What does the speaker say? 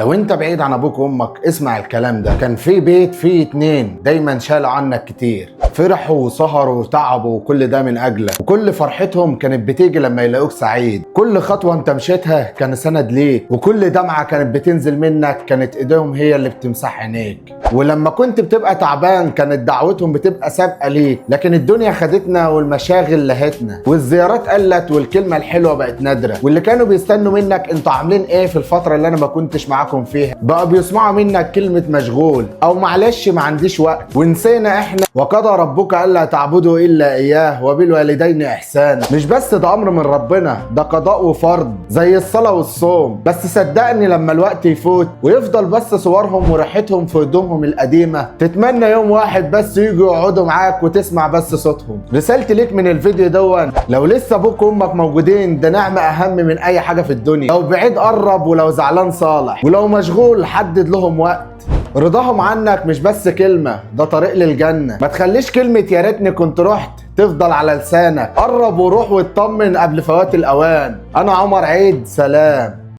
لو انت بعيد عن ابوك وامك اسمع الكلام ده. كان في بيت فيه اتنين دايما شالوا عنك كتير، فرحوا وسهروا وتعبوا وكل ده من اجلك، وكل فرحتهم كانت بتيجي لما يلاقوك سعيد. كل خطوة انت مشيتها كان سند ليك، وكل دمعة كانت بتنزل منك كانت ايديهم هي اللي بتمسح عينيك. ولما كنت بتبقى تعبان كانت دعوتهم بتبقى سابقة ليك. لكن الدنيا خدتنا والمشاغل لهتنا، والزيارات قلت والكلمة الحلوة بقت نادرة، واللي كانوا بيستنوا منك انتوا عاملين ايه في الفترة اللي انا ما كنتش معاكم فيها بقى بيسمعوا منك كلمة مشغول او معلش ما عنديش وقت. ونسينا احنا وقضى ربك الا تعبدوا الا اياه وبالوالدين احسانا. مش بس ده امر من ربنا، ده قضاء وفرض زي الصلاة والصوم. بس صدقني لما الوقت يفوت ويفضل بس صورهم وريحتهم في هدومهم القديمة، تتمنى يوم واحد بس يجوا يقعدوا معاك وتسمع بس صوتهم. رسالتي ليك من الفيديو دون، لو لسه ابوك وامك موجودين ده نعمة اهم من اي حاجة في الدنيا. لو بعيد قرب، ولو زعلان صالح، ولو مشغول حدد لهم وقت. رضاهم عنك مش بس كلمة، ده طريق للجنة. ما تخليش كلمة يا ريتني كنت رحت تفضل على لسانك. قرب وروح واطمن قبل فوات الأوان. أنا عمر عيد، سلام.